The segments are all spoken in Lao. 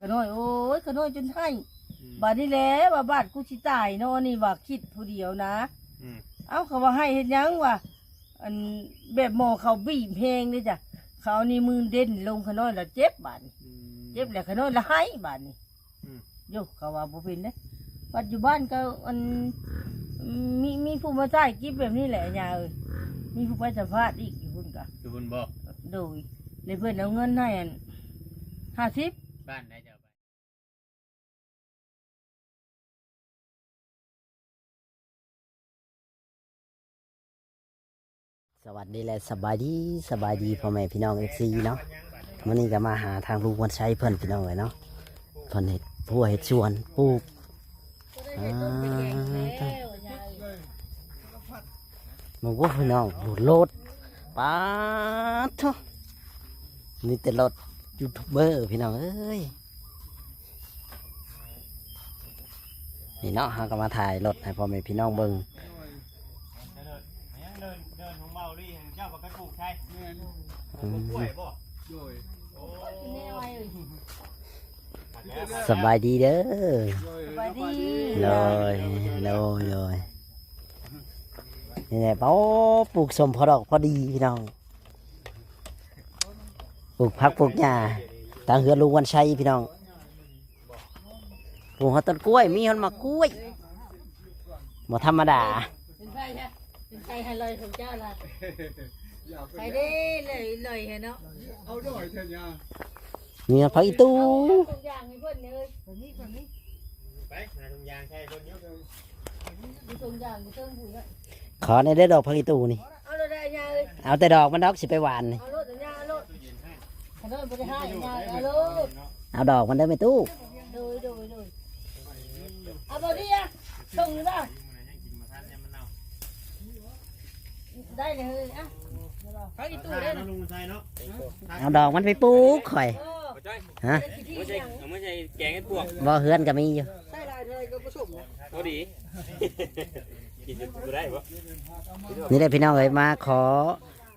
ຂະນ້ອຍ ໂອ້ຍ ຂະນ້ອຍຈົນໄຫ້. ອືມ ບາດນີ້ແຫຼະວ່າ ບາດກູຊິຕາຍເນາະ ນີ້ວ່າຄິດຜູ້ດຽວນະ. ອືມ ເອົ້າ ເຂົາວ່າໄຫ້ເຮັດຫຍັງວະ ອັນ ແບບໝໍເຂົາບີບແຮງເດ້ຈ້ະ ເຂົາເອົານິ້ວມືເດັ່ນລົງ ຂະນ້ອຍລະເຈັບບາດນີ້. ອືມ ເຈັບແລ້ວຂະນ້ອຍລະໄຫ້ບາດນີ້. ອືມ ໂຍ ເຂົາວ່າບໍ່ເປັນເດ້. ປັດຈຸບັນກໍອັນ ມີ ມີຜູ້ມາຖ່າຍຄລິບແບບນີ້ແຫຼະ ຍ່າເອີຍ. ມີຜູ້ໄປສຳພາດອີກຢູ່ພຸ້ນກະ ຢູ່ພຸ້ນບໍ່? ໂດຍ ແລ້ວເພິ່ນເອົາເງິນໃຫ້ອັນ ຫ້າສິບ ບ້ານໃດເຈົ້າ? ສະຫວັດດີ ແລະ ສະບາຍດີ ສະບາຍດີພໍ່ແມ່ພີ່ນ້ອງ ເອັຟຊີ ເນາະ. ມື້ນີ້ກໍມາຫາທາງລຸງວັນໄຊເພິ່ນ ພີ່ນ້ອງເອີຍເນາະ. ເພິ່ນເຮັດຮົ້ວເຮັດສວນ ປູກ ອ່າ ເບິ່ງໂອ້ ພີ່ນ້ອງ ໂອ້ ລົດ ປາດໂທ້ ມີແຕ່ລົດຢູທູບເບີ ພີ່ນ້ອງເອີຍ. ນີ້ເນາະ ເຮົາກໍມາຖ່າຍລົດໃຫ້ພໍ່ແມ່ພີ່ນ້ອງເບິ່ງ. ເດີນ ເດີນ ເດີນຂອງເບົາລີ ເຈົ້າກໍໄປປູກໃສ? ແມ່ນ ອືມ ປູກກ້ວຍບໍ່? ໂດຍ ໂອ້ຍ ສະບາຍດີເດີ. ສະບາຍດີ ໂດຍ ໂດຍ ໂດຍ. ນີ້ແຫຼະ ໂອ້ ປູກສົ້ມພໍດອກພໍດີ ພີ່ນ້ອງ. ປູກຜັກປູກຫຍ້າຕາມເຮືອນລຸງວັນໄຊ ພີ່ນ້ອງ. ປູກຮອດຕົ້ນກ້ວຍ ມີຮອດໝາກກ້ວຍ ບໍ່ທຳມະດາ. ເປັນໃຜ ເປັນໃຜໃຫ້ລອຍຂອງເຈົ້າລະ? ໃຜເດ້ລອຍ ລອຍແທ້ເນາະ. ເອົາດອຍແທ້ຍາ ມີຮອດຜັກອີ່ຕູ່. ເອົາຖົງຢາງໃຫ້ເພິ່ນເດີ. ໄປຫາຖົງຢາງໃສ່ເພິ່ນຢູ່. ມີຖົງຢາງຢູ່ເທິງພຸ້ນເນາະ. ຂໍແດ່ເດີ ດອກຜັກອີ່ຕູ່ນີ້. ເອົາໂລດເດີຍາເອີຍ. ເອົາແຕ່ດອກມັນດອກ ຊິໄປຫວ່ານນີ້. ເອົາໂລດຍາ ເອົາໂລດ. ຂະນ້ອຍບໍ່ໄດ້ໃຫ້ຍາເອີຍ ເອົາໂລດ. ເອົາດອກມັນເດີແມ່ຕູ້. ໂດຍ ໂດຍ ໂດຍ. ເອົາບໍ່ດີອະ ສົ່ງຢູ່ບໍ່? ໄດ້ເລີຍ ເອີຍ ອະ ຜັກອີ່ຕູ່ເດ້. ເອົາດອກມັນໄປປູກຂ້ອຍ. ຮະ? ເອົາມາໃສ່ ເອົາມາໃສ່ແກງເຮັດປວກ. ບໍ່ ເຮືອນກໍມີຢູ່. ໃສ່ຫຼາຍເທົ່າໃດກໍບໍ່ສົມນະ. ພໍດີ ກິນບໍ່ໄດ້ບໍ່? ນີ້ແຫຼະພີ່ນ້ອງເອີຍ ມາຂໍ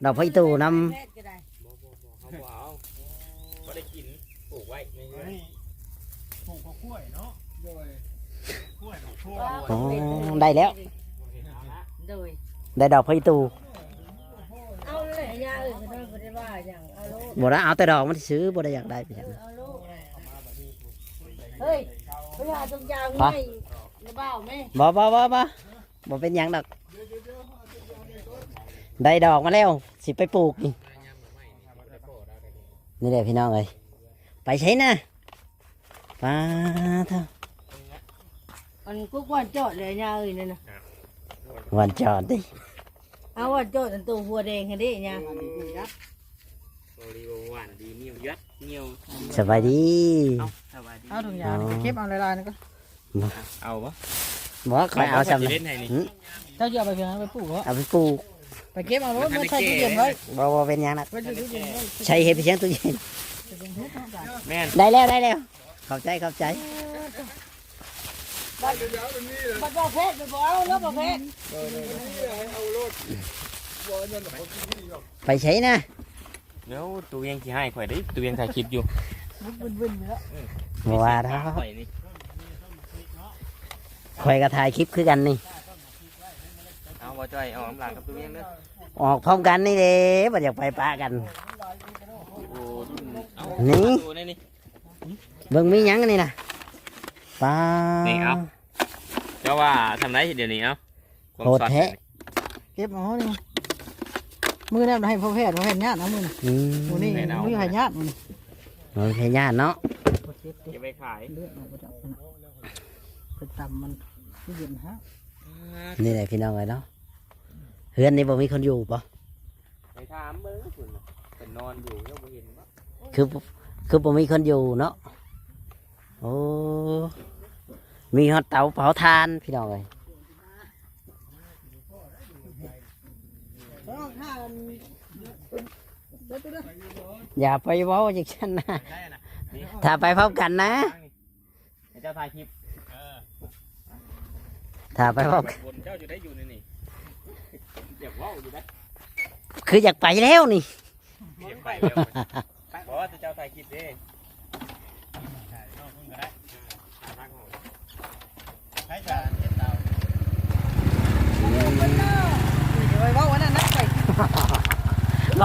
ດອກຜັກອີ່ຕູ່ນຳ. ເຮົາບໍ່ເອົາ ບໍ່ໄດ້ກິນ ປູກໄວ້ໃນເຮືອນ. ປູກກ້ວຍເນາະ. ໂດຍ ກ້ວຍ ໂອ້ ໄດ້ແລ້ວ. ໂດຍ ໄດ້ດອກຜັກອີ່ຕູ່. ເອົາເລີຍຍາເອີຍ ບໍ່ໄດ້ວ່າຫຍັງ ເອົາໂລດ. ບໍ່ໄດ້ ເອົາແຕ່ດອກມັນຊື່ ບໍ່ໄດ້ຢາກໄດ້ເປັນຫຍັງ. ເອົາໂລດ. ເຮີ້ຍ ໄປຫາຖົງຢາງໃຫ້ລະບ່າວແມ່. ບໍ່ ບໍ່ ບໍ່ ບໍ່ ບໍ່ເປັນຫຍັງດອກ. ໄດ້ດອກມາແລ້ວ ຊິໄປປູກນີ້. ນີ້ແຫຼະພີ່ນ້ອງເອີຍ ໄປໃສນະ? ປາດໂທ້ ອັນກໍກວນຈອດແຫຼະຍາເອີຍ ນັ້ນນະ ກວນຈອດຕິ. ເອົາ ກວນຈອດອັນໂຕຫົວແດງຫັ້ນເດ້ຍາ. ໂອລິໂອ ຫວານດີ ໜຽວຍັດ ໜຽວ. ສະບາຍດີ ເອົາ ສະບາຍດີ. ເອົາຖົງຢາງນີ້ໄປເກັບເອົາຫຼາຍໆນີ້ກໍ ບໍ່ ເອົາບໍ່? ບໍ່ ຂ້ອຍເອົາສ່ຳນີ້. ເຈົ້າຊິເອົາໄປເຮັດຫຍັງ? ໄປປູກເບາະ? ເອົາໄປປູກ ໄປເກັບເອົາໂລດ ມາໃສ່ຕູ້ເຢັນໄວ້. ບໍ່ ບໍ່ເປັນຫຍັງດອກ. ໄວ້ຢູ່ຕູ້ເຢັນໄວ້ ໃສ່ເຮັດໄປຫຍັງຕູ້ເຢັນ? ແມ່ນ ໄດ້ແລ້ວ ໄດ້ແລ້ວ. ຂອບໃຈ ຂອບໃຈ. ບັດ ບັດບໍ່ແພດ ໄປບໍ່ເອົາເນາະ ບໍ່ແພດ. ເອີ ເອີ ເອີ ເອົາໂລດ. ໄປໃສນະ? ດຽວຕູ້ວຽງຊິຮ້າຍຂ້ອຍເດ້ ຕູ້ວຽງຖ່າຍຄລິບຢູ່. ວຶ່ນໆຢູ່ແລ້ວ. ບໍ່ວ່າດອກ ຂ້ອຍນີ້ ຂ້ອຍກໍຖ່າຍຄລິບຄືກັນນີ້. ເອົາ ບໍ່ຈ່ອຍ ອອກນຳຫຼານກັບຕູ້ວຽງເດີ. ອອກພ້ອມກັນນີ້ເດ້ ບໍ່ຢາກໄປປະກັນ. ໂອ້ ລຸ້ນ ເອົາ ນີ້ ໂຕນີ້ ເບິ່ງມີຫຍັງອັນນີ້ນະ. ປາ ນີ້ ເອົາ ເຈົ້າວ່າສ່ຳໃດດຽວນີ້? ເອົາ ຄວາມ ໂຫດແທ້ ສັດນີ້ ເກັບເອົານີ້. ມື້ນັ້ນໃຫ້ພໍ່ແພດ ພໍ່ແພດຍາດເອົາມື້ນີ້. ອືມ ມື້ນີ້ ແມ່ນເອົາ ມື້ໃຫ້ຍາດມື້ນີ້. ເອີ ໃຫ້ຍາດເນາະ ເກັບໄວ້ຂາຍ. ເລືອດອອກບໍ່ໄດ້ ໄປຕຳມັນຄືເຢັນຮະ. ນີ້ແຫຼະພີ່ນ້ອງເອີຍເນາະ ເຮືອນນີ້ບໍ່ມີຄົນຢູ່ບໍ່? ໄປຖາມເບິ່ງພຸ້ນນະ ເພິ່ນນອນຢູ່ ຍັງບໍ່ເຫັນບໍ່? ຄື ຄືບໍ່ມີຄົນຢູ່ເນາະ. ໂອ້ ມີຮອດເຕົາເຜົາຖ່ານ ພີ່ນ້ອງເອີຍ. ຢ່າໄປເວົ້າຈັ່ງຊັ້ນນະ ຖ້າໄປພ້ອມກັນນະ. ໃຫ້ເຈົ້າຖ່າຍຄລິບ. ເອີ ຖ້າໄປເວົ້າກັນ ເຈົ້າຢູ່ໄດ້ຢູ່ໃນນີ້ ຢາກເວົ້າຢູ່ໄດ໋. ຄືຢາກໄປແລ້ວນີ້ ຢາກໄປແລ້ວ. ບໍ່ ແຕ່ເຈົ້າຖ່າຍຄລິບເດ້.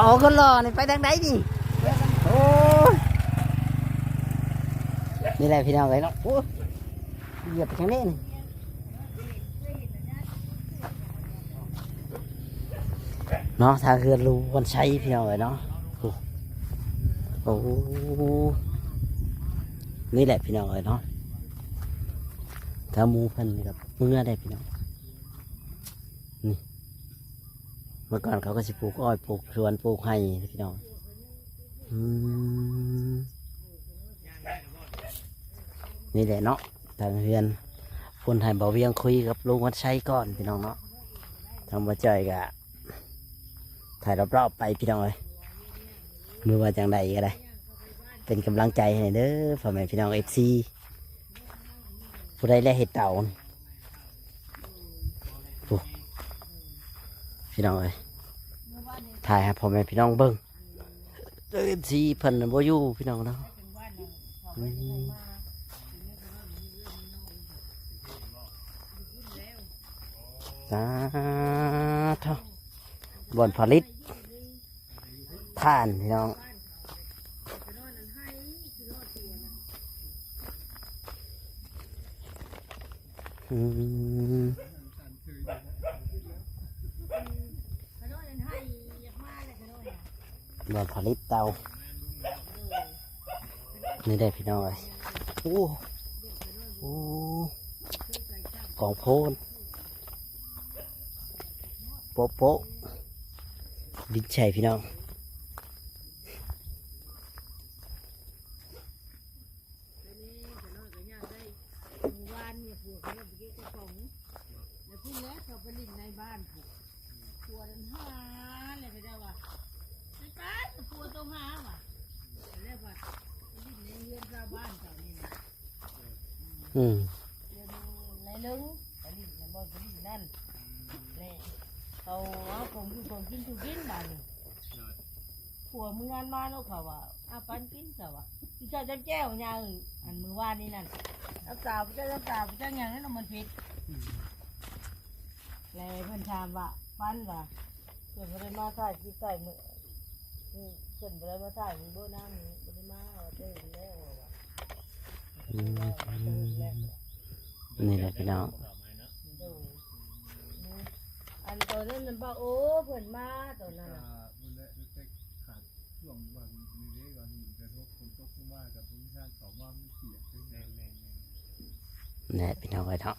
ອອກຄົນຫຼໍ່ນີ້ໄປທາງໃດນີ້? ໂອ້ຍ ນີ້ແຫຼະພີ່ນ້ອງເອີຍເນາະ. ໂອ້ຍ ຢຽບໄປທາງນີ້ນີ້ເນາະ ທາງເຮືອນລຸງວັນໄຊພີ່ນ້ອງເອີຍເນາະ. ໂອ້ ໂອ້ ນີ້ແຫຼະພີ່ນ້ອງເອີຍເນາະ ທາງໝູ່ເພິ່ນກໍເມືອໄດ້ພີ່ນ້ອງ. ນີ້ ເມື່ອກ່ອນເຂົາກໍຊິປູກອ້ອຍ ປູກສວນ ປູກໄຮ່ພີ່ນ້ອງ. ອືມ ນີ້ແຫຼະເນາະ ທາງເຮືອນ ພຸ້ນໃຫ້ບ່າວວຽງຄຸຍກັບລຸງວັນໄຊກ່ອນພີ່ນ້ອງເນາະ. ທາງບ່າວຈ້ອຍກໍຖ່າຍລອບໆໄປພີ່ນ້ອງເອີຍ. ຫຼືວ່າຈັ່ງໃດກໍໄດ້ ເປັນກຳລັງໃຈໃຫ້ເດີ ພໍ່ແມ່ພີ່ນ້ອງ ເອັຟຊີ ຜູ້ໃດແລະເຮັດເຕົາ. ໂອ້ ພີ່ນ້ອງເອີຍ ຖ່າຍໃຫ້ພໍ່ແມ່ພີ່ນ້ອງເບິ່ງ. ເອັຟຊີເພິ່ນບໍ່ຢູ່ພີ່ນ້ອງເນາະ. ອືມ ສາທຸ ບ່ອນຜະລິດຖ່ານພີ່ນ້ອງ. ອືມ ບ່ອນຜະລິດເຕົາ ນີ້ເດ້ພີ່ນ້ອງເອີຍ. ໂອ້ ໂອ້ ກອງໂພນ ໂປະໆ ດິນໃສ່ພີ່ນ້ອງ. ໄປແດ່ ຂ້ານ້ອຍກໍຍ່າງໄດ້. ມື້ວານນີ້ຜົວຂ້ານ້ອຍໄປເກັບກະປ໋ອງ ແລ້ວພຸ້ນແຫຼະ ເຂົາໄປຫຼິ້ນໃນບ້ານພຸ້ນ. ຜົວນັ້ນຫາແລ້ວ ເຂົາເຈົ້າວ່າ ໄປໄປ ຜົວໂຕຫາວ່າ ແລ້ວວ່າໄປຫຼິ້ນໃນເຮືອນຊາວບ້ານເຈົ້ານີ້ນະ. ອືມ ແລ້ວໃນເລິງໄປຫຼິ້ນໃນບ່ອນໄປຫຼິ້ນນັ້ນ ແລ້ວເຂົາເອົາຂອງຢູ່ຂອງກິນສູ່ກິນບາດນີ້. ຜົວມື້ງານມາເນາະ ເຂົາວ່າ ອາ ປັນກິນ ເຂົາວ່າ ກິນເຂົ້າຈ້ຳແຈ່ວ ຍາເອີຍ. ອັນມື້ວານນີ້ນັ້ນ ນ້ຳຕາບໍ່ຈັກ ນ້ຳຕາບໍ່ຈັກຫຍັງນັ້ນ ມັນເຜັດ. ແລ້ວເພິ່ນຖາມວ່າ ປັນວ່າ ເພິ່ນບໍ່ໄດ້ມາຖ່າຍຄລິບຖ່າຍມື້ ເພິ່ນບໍ່ໄດ້ມາຖ່າຍມື້ບໍ່ນານນີ້ ບໍ່ໄດ້ມາ ວ່າເຕີນແລ້ວວ່າ. ອືມ ນີ້ແຫຼະພີ່ນ້ອງ. ໂດຍ ອັນຕອນນັ້ນມັນບໍ່ ໂອ້ ເພິ່ນມາຕອນນັ້ນນະ. ແນ່ພີ່ນ້ອງເອີຍເນາະ.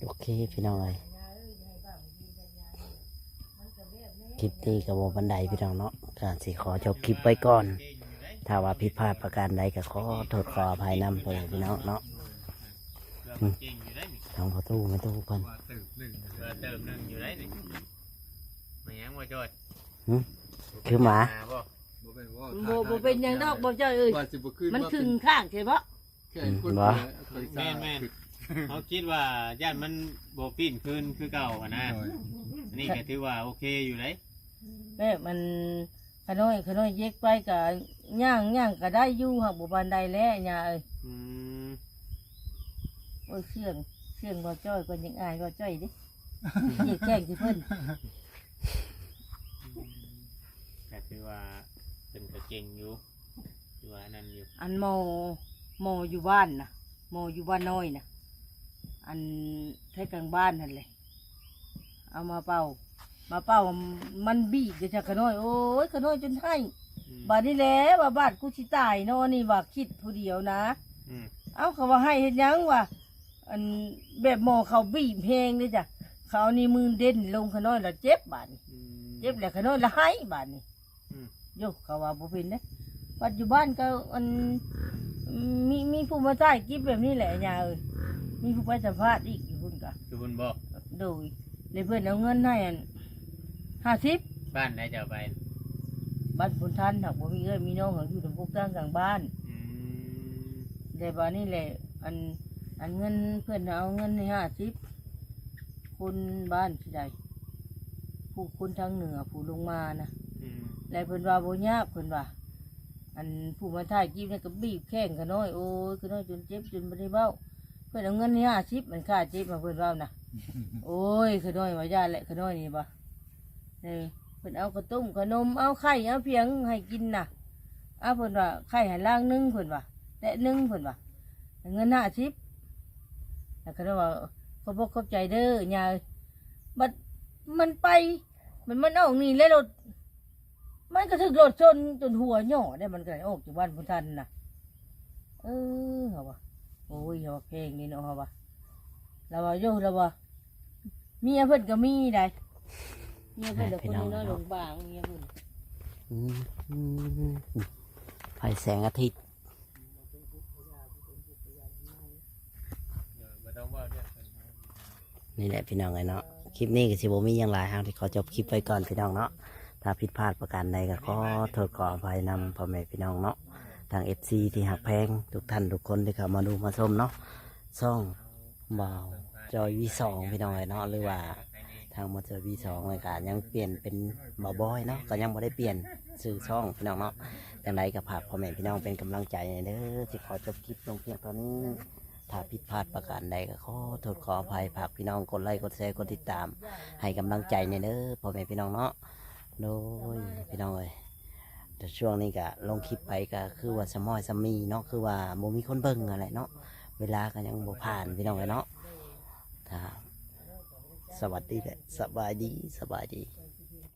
ໂອເຄພີ່ນ້ອງເອີຍ ຄລິບນີ້ກໍບໍ່ປານໃດພີ່ນ້ອງເນາະ ກໍຊິຂໍຈົບຄລິບໄວ້ກ່ອນ. ຖ້າວ່າຜິດພາດປະການໃດກໍຂໍໂທດຂໍອະໄພນຳພໍ່ແມ່ພີ່ນ້ອງເນາະ. ອືມ ທາງພໍ່ຕູ້ແມ່ຕູ້ເພິ່ນ ວ່າເຕີບໜຶ່ງ ວ່າເຕີບໜຶ່ງຢູ່ໄດ໋ນີ້. ແມ່ນຫຍັງບໍ່ຈອດ? ຫຶ? ຄືໝາ? ບໍ່ ບໍ່ເປັນຫຍັງດອກ ບໍ່ຈອດເອີຍ. ມັນຂຶ້ນຂ້າງແທ້ບໍ່? ແມ່ນໆ ເຮົາຄິດວ່າຢ້ານມັນບໍ່ປີ້ນຄືນຄືເກົ່າຫັ້ນນະ. ໂດຍ ອັນນີ້ກໍຖືວ່າໂອເຄຢູ່ເດ້. ແບບມັນ ຂະນ້ອຍ ຂະນ້ອຍເຈັກໄປກໍຍ່າງ ຍ່າງກໍໄດ້ຢູ່ ຫາກບໍ່ປານໃດແຫຼະ ຍ່າເອີຍ. ອືມ ໂອ້ຍ ສຽງ ສຽງບໍ່ຈ້ອຍ ກໍຍັງອາຍບໍ່ຈ້ອຍເດ້ ເຈັກແຂ້ງຊິເພິ່ນ. ກໍຖືວ່າເພິ່ນກໍເກັ່ງຢູ່ ຖືວ່າອັນນັ້ນຢູ່. ອັນໝໍ ໝໍຢູ່ບ້ານນະ ໝໍຢູ່ບ້ານນ້ອຍນະ ອັນແຖວກາງບ້ານຫັ້ນແຫຼະ ເອົາມາເປົ່າ ມາເປົ່າ ມັນບີບເດ້ ຂະນ້ອຍ ໂອ້ຍ ຂະນ້ອຍຈົນໄຫ້. ອືມ ບາດນີ້ແຫຼະວ່າ ບາດກູຊິຕາຍເນາະ ນີ້ວ່າຄິດຜູ້ດຽວນະ. ອືມ ເອົ້າ ເຂົາວ່າໄຫ້ເຮັດຫຍັງວ່າ ອັນແບບໝໍເຂົາບີບແຮງເດ້ຈ້ະ ເຂົາເອົານິ້ວມືເດັ່ນລົງ ຂະນ້ອຍລະເຈັບບາດນີ້. ອືມ ເຈັບແລ້ວຂະນ້ອຍລະໄຫ້ບາດນີ້. ອືມ ໂຍ ເຂົາວ່າບໍ່ເປັນເດ້. ປັດຈຸບັນກໍ ອັນ ມີ ມີຜູ້ມາຖ່າຍຄລິບແບບນີ້ແຫຼະ ຍ່າເອີຍ ມີຜູ້ໄປສຳພາດອີກຢູ່ພຸ້ນກະ ຢູ່ພຸ້ນບໍ່? ໂດຍ ແລ້ວເພິ່ນເອົາເງິນໃຫ້ ອັນ ຫ້າສິບ. ບ້ານໃດເຈົ້າໄປ? ບ້ານໂພນທັນ ຫາກບໍ່ມີເອື້ອຍມີນ້ອງ ຫາກຢູ່ນຳພວກຕ່າງກາງບ້ານ. ອືມ ແລ້ວບາດນີ້ແຫຼະ ອັນ ອັນເງິນ ເພິ່ນເອົາເງິນໃຫ້ຫ້າສິບ ຄົນບ້ານທີ່ໃດ ຜູ້ຄົນທາງເໜືອ ຜູ້ລົງມານະ. ອືມ ແລ້ວເພິ່ນວ່າບໍ່ຍາກ ເພິ່ນວ່າ ອັນຜູ້ມາຖ່າຍຄລິບນີ້ກໍບີບແຂ້ງຂະນ້ອຍ ໂອ້ຍ ຂະນ້ອຍຈົນເຈັບ ຈົນບໍ່ໄດ້ເວົ້າ. ພິ່ນເອົາເງິນໃຫ້ຫ້າສິບ ມັນຄ່າເຈັບ ເພິ່ນເວົ້ານະ. ໂອ້ຍ ຂະນ້ອຍວ່າຢ່າແຫຼະ ຂະນ້ອຍນີ້ວ່າ ເອີ ເພິ່ນເອົາເຂົ້າຕົ້ມຂະໜົມ ເອົາໄຂ່ເອົາພຽງໃຫ້ກິນນະ. ເອົາ ເພິ່ນວ່າໄຂ່ໃຫ້ລາງໜຶ່ງ ເພິ່ນວ່າ ແຕະໜຶ່ງ ເພິ່ນວ່າ ເງິນຫ້າສິບ. ແລ້ວກໍໄດ້ວ່າ ຂອບອົກຂອບໃຈເດີຍ່າເອີຍ. ບັດມັນໄປ ມັນ ມັນອອກນີ້ແລ້ວລົດ ມັນກໍຖືກລົດຊົນຈົນຫົວຫຍໍ້ໄດ້ ມັນກໍໄດ້ອອກຈາກບ້ານບໍ່ທັນນະ. ເອີ ເຮົາວ່າ ໂອ້ຍ ເຮົາວ່າແພງນີ້ເນາະ ເຮົາວ່າ. ລາວວ່າ ໂຢ ລາວວ່າ ເມຍເພິ່ນກໍມີໃດ໋ ເມຍເພິ່ນ ແມ່ນ ກໍຄົນນ້ອຍໆ ເນາະ ບາງໆ ເມຍເພິ່ນ. ອືມ ໄຟແສງອາທິດ. ນີ້ແຫຼະພີ່ນ້ອງເອີຍເນາະ ຄລິບນີ້ກໍຊິບໍ່ມີຫຍັງຫຼາຍ ເຮົາຊິຂໍຈົບຄລິບໄວ້ກ່ອນພີ່ນ້ອງເນາະ. ຖ້າຜິດພາດປະການໃດກໍຂໍໂທດຂໍອະໄພນຳພໍ່ແມ່ພີ່ນ້ອງເນາະ ທາງເອັຟຊີທີ່ຮັກແພງທຸກທ່ານທຸກຄົນທີ່ເຂົ້າມາດູມາຊົມເນາະ. ຊ່ອງບ່າວຈອຍ ວີສອງ ພີ່ນ້ອງເອີຍເນາະ ຫຼືວ່າທາງບ່າວຈອຍ ວີສອງ ນີ້ກໍຍັງປ່ຽນເປັນບ່າວບອຍເນາະ ກໍຍັງບໍ່ໄດ້ປ່ຽນຊື່ຊ່ອງພີ່ນ້ອງເນາະ. ຈັ່ງໃດກໍຝາກພໍ່ແມ່ພີ່ນ້ອງເປັນກຳລັງໃຈແດ່ເດີ ຊິຂໍຈົບຄລິບລົງພຽງເທົ່ານີ້. ຖ້າຜິດພາດປະການໃດກໍຂໍໂທດຂໍອະໄພ ຝາກພີ່ນ້ອງກົດໄລ ກົດແຊ ກົດຕິດຕາມ ໃຫ້ກຳລັງໃຈແດ່ເດີ ພໍ່ແມ່ພີ່ນ້ອງເນາະ. ໂດຍ ພີ່ນ້ອງເອີຍ ແຕ່ຊ່ວງນີ້ກະລົງຄລິບໄປກະຄືວ່າຊຳຫ້ອຍຊຳມີເນາະ ຄືວ່າບໍ່ມີຄົນເບິ່ງຫັ້ນແຫຼະເນາະ ເວລາກະຍັງບໍ່ຜ່ານ ພີ່ນ້ອງເອີຍເນາະ. ຖ້າ ສະຫວັດດີ ແລະ ສະບາຍດີ ສະບາຍດີ.